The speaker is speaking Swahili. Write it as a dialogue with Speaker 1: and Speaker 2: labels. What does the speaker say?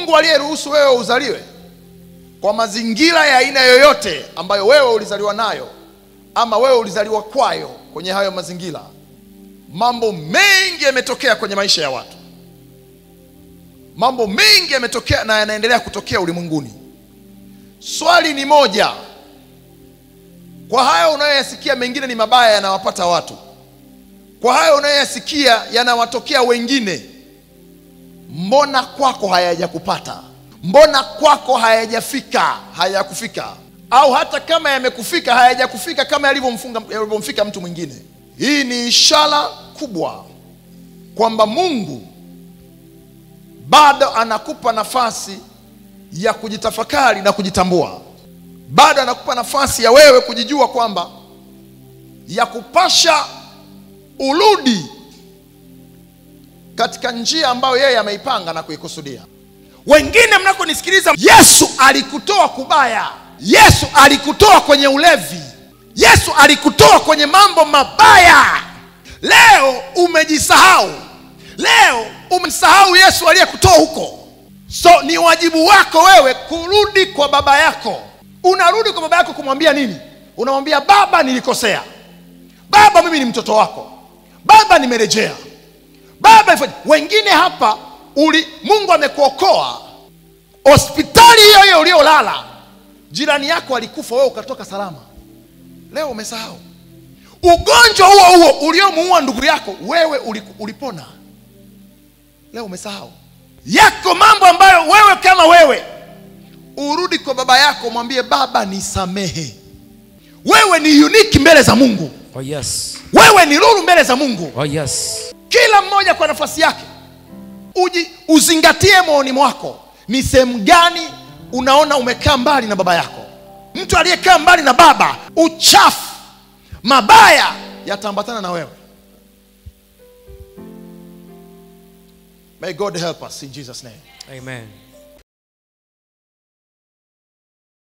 Speaker 1: Mungu aliyeruhusu wewe uzaliwe kwa mazingira ya aina yoyote ambayo wewe ulizaliwa nayo ama wewe ulizaliwa kwayo, kwenye hayo mazingira mambo mengi yametokea kwenye maisha ya watu. Mambo mengi yametokea na yanaendelea kutokea ulimwenguni. Swali ni moja. Kwa hayo unayoyasikia mengine ni mabaya yanawapata watu, kwa hayo unayoyasikia yanawatokea wengine, mbona kwako hayajakupata? Mbona kwako hayajafika? Hayakufika. Au hata kama yamekufika, hayajakufika kama yalivyomfika mtu mwingine. Hii ni ishara kubwa kwamba Mungu bado anakupa nafasi ya kujitafakari na kujitambua. Bado anakupa nafasi ya wewe kujijua kwamba ya kupasha urudi katika njia ambayo yeye ameipanga na kuikusudia. Wengine mnakonisikiliza, Yesu alikutoa kubaya. Yesu alikutoa kwenye ulevi. Yesu alikutoa kwenye mambo mabaya. Leo umejisahau. Leo umemsahau Yesu aliyekutoa huko. So ni wajibu wako wewe kurudi kwa baba yako. Unarudi kwa baba yako kumwambia nini? Unamwambia, baba nilikosea. Baba mimi ni mtoto wako. Baba nimerejea. Baba, wengine hapa Mungu amekuokoa. Hospitali hiyo hiyo uliolala, jirani yako alikufa, wewe ukatoka salama. Leo umesahau. Ugonjwa huo huo uliomuua ndugu yako, wewe ulipona. Leo umesahau. Yako mambo ambayo wewe kama wewe urudi kwa baba yako mwambie, baba nisamehe. Wewe ni unique mbele za Mungu.
Speaker 2: Oh yes.
Speaker 1: Wewe ni lulu mbele za Mungu.
Speaker 2: Oh yes.
Speaker 1: Kila mmoja kwa nafasi yake. Uzingatie moyoni mwako ni sehemu gani unaona umekaa mbali na baba yako. Mtu aliyekaa mbali na baba, uchafu, mabaya yataambatana na wewe. May God help us in Jesus' name.
Speaker 2: Amen.